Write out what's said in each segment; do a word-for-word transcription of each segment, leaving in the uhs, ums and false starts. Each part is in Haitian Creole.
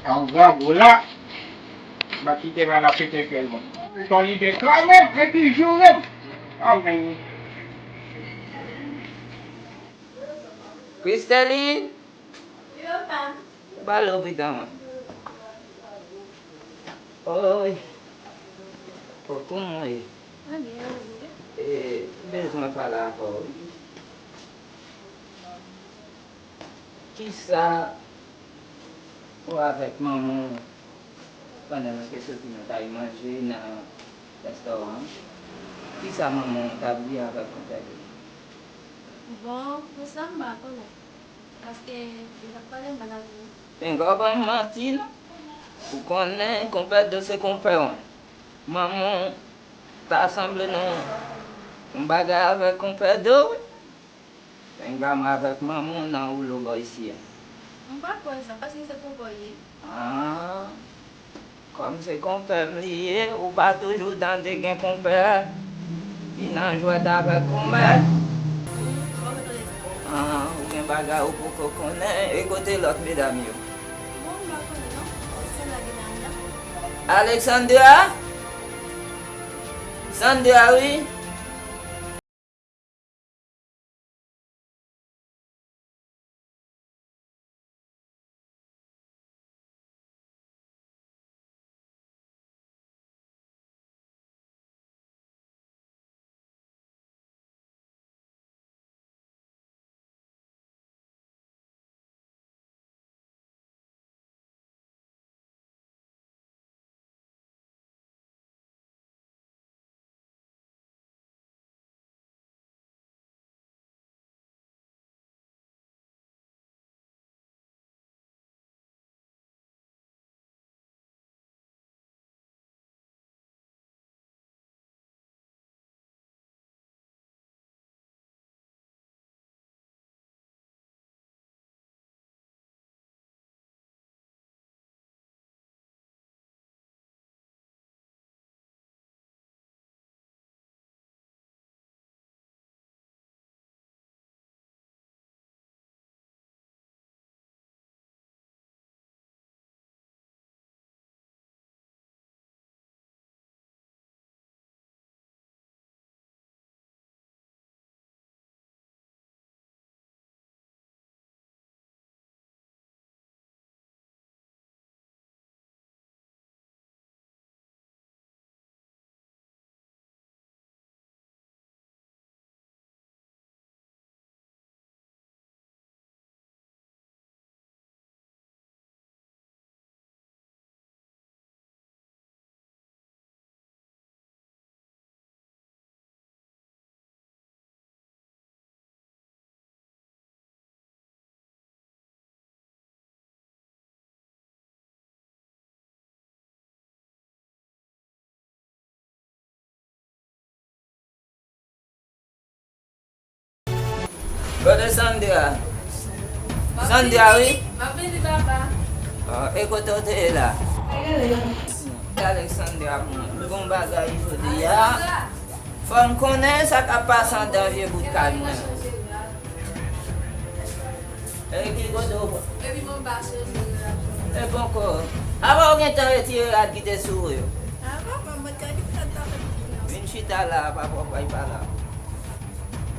An bravo la. M pa kite mal ap pete fyèl mwen. Ton lide kanmenm, epi joure m. Anmèy. Christeline! Wi, papa. Ba l lopital mwen. Oy. O, kouman w ye? Mwen byen, ou ye? E, m bezwen pale avè w, wi. Kisa ou avèk manman w pandan nou te soti nan kay manje nan restoran an? Kisa manman w t ap di avèk konpè Dou? Bon, pou sa m pa konnen. Paske yo t ap pale m pa t ap di. Pinga w ban m manti non. Ou konnen konpè Dou se konpè w. Manman w ta sanble nan yon bagay avèk konpè Dou wi. Pinga m avèk manman w nan woulo bò isi a. M pa kwè sa, paske se konpè w ye. Ah, kòm se konpè m li ye, ou pa toujou tande gen konpè ki nan jwèt avèk konmè? Ah, ou gen bagay ou poko konnen. E kote lòt medam yo? Bon, m pa konnen non. Se la gen anndan. Alexandra? Sandra, wi. Brother Sandra. Sandra, wi. M ap vini, papa. Ah, e kote w te ye la? Alexandra, m gon bagay jodi a. Fò m konnen sa k ap pase anndan vye bout kay mwen. E ki kote w pran? Epi mwen pa chanje rad. E poko. Apa w gentan retire rad ki te sou ou yo? Apa, mwen te di rad la fè m vin la. Vin chita la, papa w pral pale.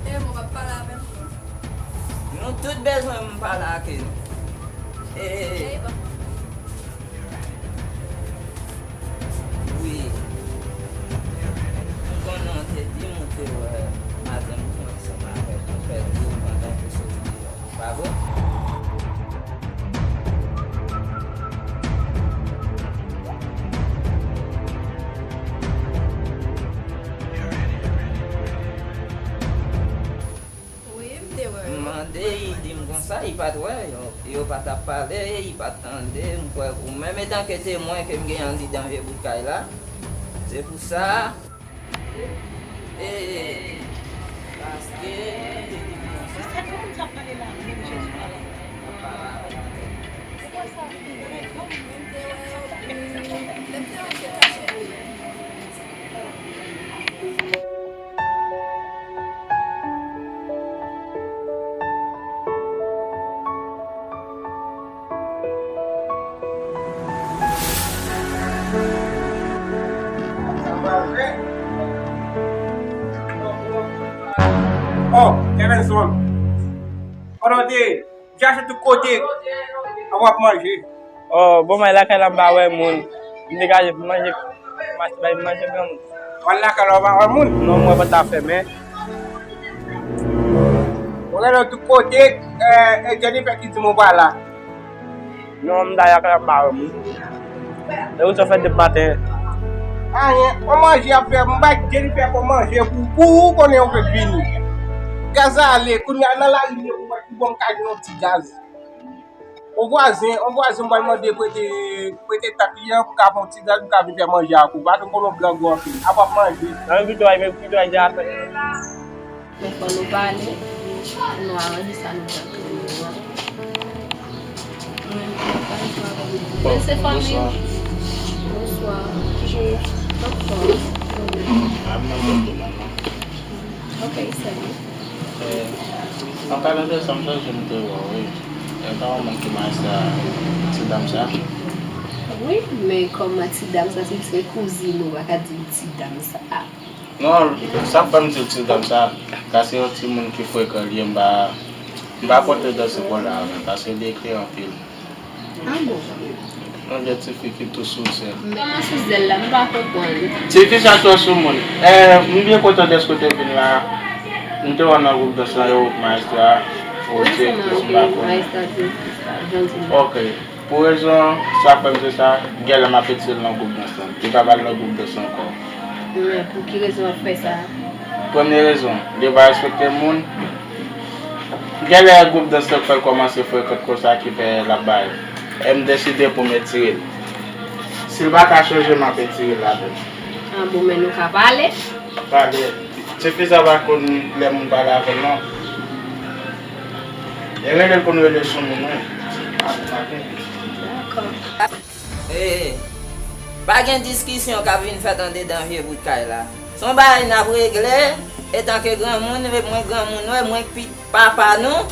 E mwen p ap pale avè m. Nou tout bezwen m pale ak nou. E, e, e. Wi. M konnen w te di m ou te wè madanm ou ansanm avèk yon frè li pandan w te soti deyò. Pa vre? Wi, m te wè yo. M mande, li di m konsa, li pa t wè yo. Yo pa t ap pale, li pa t tande. M kwè ou menm etanke temwen ke m gen anndan vye bout kay la. Se pou sa, e, paske li te di m konsa. Sa k ap pale la, menm Jezi pa la. Se konsa, m te wè yo, m te wè yo, m te wè yo, m te kache. Bon, Kevinson, pandan w te chache tout kote, w ap manje. Oh, bon, mwen lakay la, m pa wè moun. M degaje pou manje, m achte bay manje granmoun. W al lakay la, w pa wè moun? Non, mwen pa ta fèmen. Mwen gade w tout kote, eh, eh, Jennifer ki di m ou pa la. Non, m ta lakay la, m pa wè moun. E ou sa fè depi maten? Anyen, on manje ap fè, m bay Jennifer pou manje pou, pou ou konnen ou fèk vini. Gaz ale, kounye a nan lari m ye pou mwen, pou bon m ka jwenn yon ti gaz. On vwazen, on vwazen m pral mande prete, prete tèt li an pou ka fè yon ti gaz, pou ka vin fè manje ak ou. Pa vin konnen w grangou anpil. Apa w ap manje. Nan pito ay, men pito ay di atè. Men fò nou pale, pou nou aranje sa nou pral fè yo an. Men se fanmi. Bonswa. Bonswa. Kijan w ye? Anfòm. A, m nan bòn demen, non. Ok, salut. Eh, an palan de sa, m sonje m te wè w, wi. E pa ou menm ki maestra ti dam sa? Wi, men kòman ti dam sa, si se kouzin ou, pa ka di l ti dam sa. Non, sa k fè m di l ti dam sa, ka se yon timoun ki frekan li ye, m pa, m pa konte danse pou la avè l, paske li ekri anpil. Ah bon? Yon de tifi ki tou sou zèl. Kòman sou zèl la? M pa konprann. Tifi sa twò sou moun. Eh, m byen kontan dèske w te vin la. M te wè w nan gwoup dans lan, yo, maestra, ou direktris, m pa konnen. Maestra, direktris la, jan di m. Ok. Pou rezon sa, frè m, se sa, genlè m ap etire l nan gwoup dans lan. Li pa pral nan gwoup dans lan ankò. Men pou ki rezon w ap fè sa? Premye rezon, li pa respekte moun. Genlè gwoup dans lan fè l kòmanse frekant konsa ki fè l ap bay. E m deside pou m etire l. Si l pa ka chanje, m ap etire l ladan l. Ah bon, men nou ka pale? Pale. Tifi sa pa konn lè moun pale avè l, non. E rele l konn rele sou moun, wi. Dakò. E, pa gen diskisyon k ap vin fèt andedan vye bout kay la. Se yon bagay n ap regle, etanke granmoun, e mwen granmoun, wè, mwen k pi papa nou,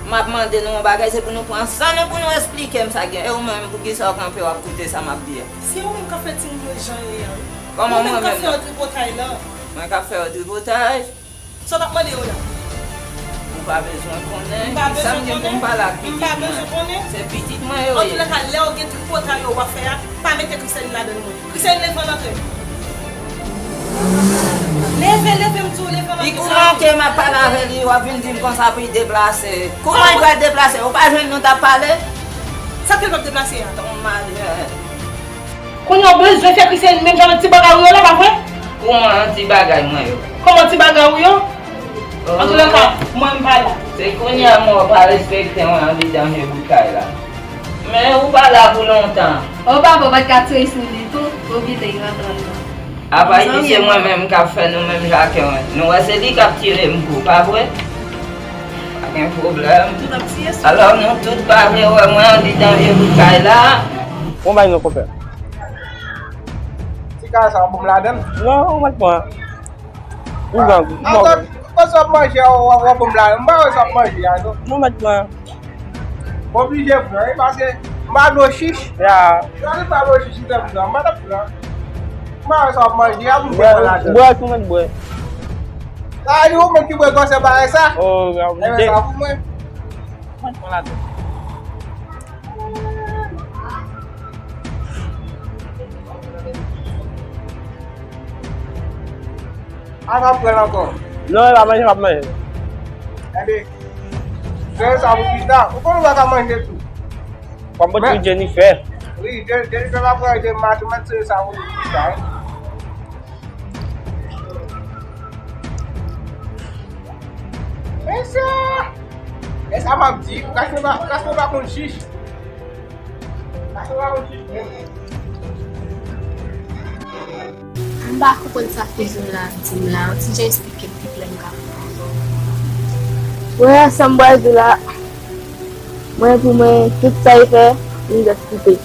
m ap mande nou yon bagay, se pou nou pran san nou pou nou esplike m sa k gen. E ou menm, poukisa w kanpe, w ap koute sa m ap di a? Se ou menm k ap fè timoun yo jan yo ye a, wi. Kòman mwen menm? Ou menm k ap fè yo tripotay la. Mwen k ap fè yo tripotay? Sa w t ap mande yo la? Ou pa bezwen konnen kisa m gen pou m pale ak pitit mwen. Se pitit mwen yo ye. Antoulèka, lè w gen tripotay yo w ap fè a, pa mete Kriselin ladan l, mwen. Kriselin, leve ann antre. Leve, leve, m di w, leve ann antre. Li koumanke m ap pale avè li, w ap vin di m konsa pou li deplase. Kouman li pral deplase? Ou pa jwenn nou t ap pale? Sa k fè l p ap deplase a? Ton malè. Kounye a w bezwen fè Kriselin menm jan ak ti bagay ou yo la, pa vre? Kouman ti bagay mwen yo? Kòman ti bagay ou yo? Oh. Antoulèka, mwen m pa la. Se kounye a mwen w pa respekte mwen andedan vye bout kay la. Men ou pa la pou lontan. Oh, papa, ou pa t ka tire sou li tou, ou kite l rantre anndan. Apa li se mwen menm k ap fè nou menm jan ak yo, nou wè se li k ap tire m kou, pa vre? Pa gen pwoblèm. Alò nou tout pa vle wè mwen andedan vye bout kay la. Bon, bay non, konpè. Ti kay sa, w ap ban m ladan l? Non, ou mèt pran. Ou gang, ou mò. Ankò, ankò sa w ap manje a, w ap, w ap ban m ladan l. M pa wè sa w ap manje a, non. Ou mèt pran. M oblije pran wi, paske m pa dlo chich. Ya. Sa se pa dlo chich m te pran, m pa t ap pran. M pa wè sa w ap manje a pou m pran ladan l. Bwè, bwè, ou mèt bwè. Sa a di ou menm ki bwè gwosè bagay sa? Oh, ya, enben sa pou mwen. Mwen pran ladan. A, m ap pran l ankò. Non, e pa manje m ap manje. Enben, se sa pou pita. Ou konn ou pa ka manje tou. W ap manje pou Jennifer. Wi, Jen-, Jennifer pa pran de maten, mwen se sa pou pita, wi. Men sa, men sa m ap di, gason pa, gason pa konn chich. Gason pa konn chich menm. M pa konprann sa kouzin la ap di m la. Yon ti jan esplike m pi klè m ka konprann. Wè, sa m pral di w la, mwen, pou mwen, tout sa l fè, m jis kite.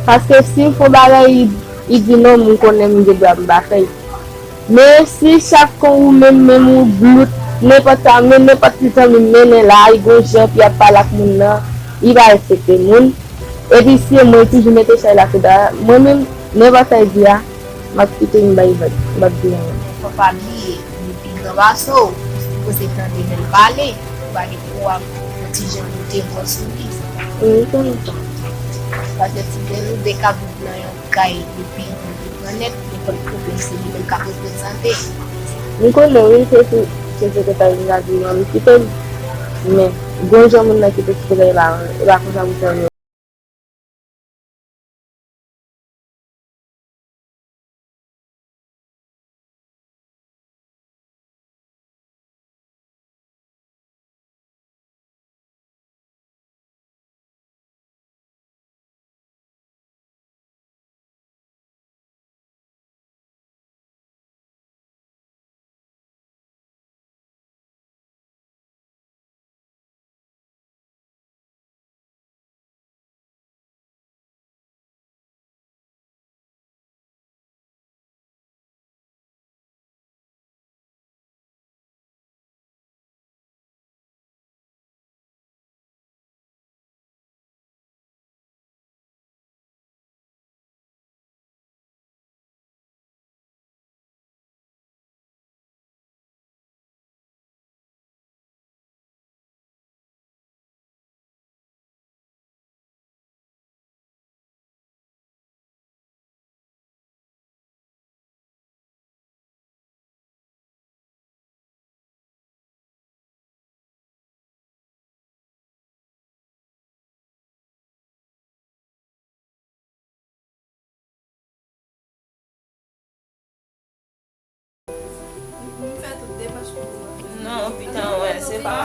Paske si m fè yon bagay, li, li di non, m konnen m gen dwa m pa fè l. Men si chak kon ou menm, menm ou blout, nenpòt sa, men nenpòt ti zanmi m mennen la, li gon jan pou y ap pale ak moun nan, li pa respekte moun. Epi si e mwen, li toujou mete chay la sou do a, mwen menm, nenpòt sa l di a, m ap kite, m bay vag, m p ap di anyen. Fò pa bliye, li pi gran pase w. Poze tande lè l pale, ou pa gen pou w ap yon ti jan mete vwa sou li. Wi, tonton. Paske ti Bèl ou de k ap viv nan yon kay depi li gran nèt, nenpòt pwoblèm se li menm k ap reprezante. M konnen wi, se tou, se sekretè Vina di non, li kite m. Men, gon jan moun nan kite ti Bèl la, e pa konsa pou fè. Non, pita wè, se pa.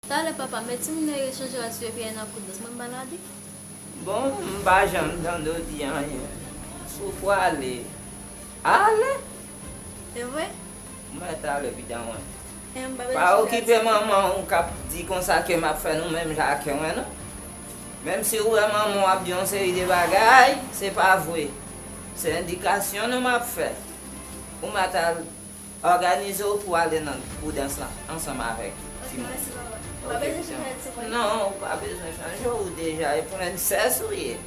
Talè papa, men timoun yo rechanje rad sou epi ay nan koudous. Mwen maladi. Bon, m pa janm tande w di anyen. Ou prale. Ale? Se vre? Mwen talè pita mwen. Pa okipe manman w k ap di konsa ke m ap fè nou menm jan ak mwen non. Menm si ou wè manman w ap di yon seri de bagay, se pa vre. Se endikasyon nou m ap fè. Ou mèt al òganize w pou w ale nan koudous lan ansanm avèk timoun. Ok, mèsi papa. Ou pa bezwen chanje ti mwen. Non, ou pa bezwen chanje, ou deja e prensès ou ye.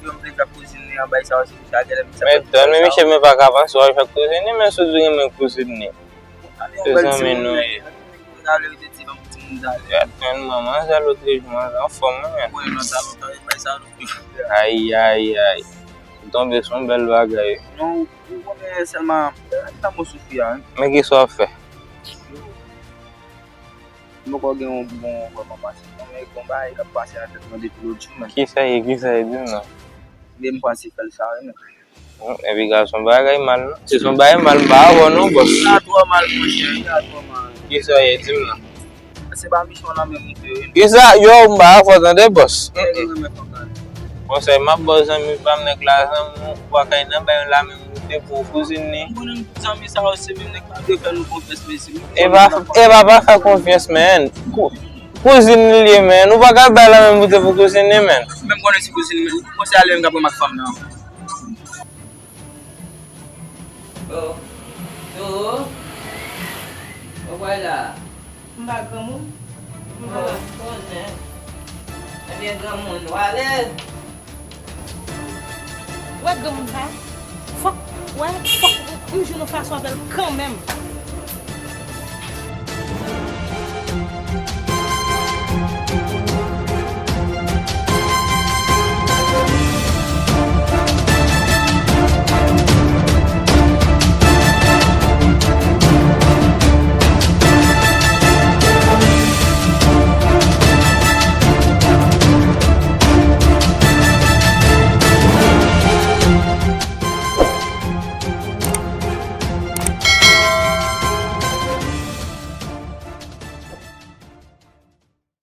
Yo m plezi ak kouzin li an, bay sa yo se misye a genlè misye. Men tann men misye men pa ka panse w al fè kouzin li, men si w di renmen kouzin li. Se zanmi nou ye. Talè yo te di ban pou timoun talè. Gad men manman sa lòt jou manzè anfòm wi men. Mwen nan salon talè bay sa nou. Ay ay ay. Ou tonbe sou yon bèl bagay. Non, ou konnen sèlman nan mo soufi a wi. Men kisa w ap fè? M poko gen yon bon vrèman pase non, men gon bagay k ap pase nan tèt mwen depi lòt jou, men. Kisa ye, kisa ye, di m non. Men m panse fè l sa wi, men. Hmm, epi gason bagay mal non. Se son bagay mal, m pa avè w non, bòs. Sa twò mal, monchè, sa twò mal. Kisa ye, di m non. Se pa misyon nan men moute wi. Kisa, yo, m pa avè w tande, bòs. Mwen renmen fanm nan. Konsèy m ap ba w, zanmi pa m, nèg la, zanmi w, ou pa ka nan bay yon la men moute pou kouzin li. Konnen zanmi sa yo se menm nèg pa dwe fè nou konfyans, mesye. E pa, e pa, pa fè konfyans, men. Kou-, kouzin li ye, men. Ou pa ka bay la men moute pou kouzin li, men. Menm konnen si kouzin li, men. Konse ale, m ka pran ak fanm nan. Oh. Yo. Yo, wè la. M pa granmoun. M pa konnen. Ebyen, granmoun, w alèz. Wè granmoun sa, fòk, wè, fòk m jwenn yon fason avè l kanmenm.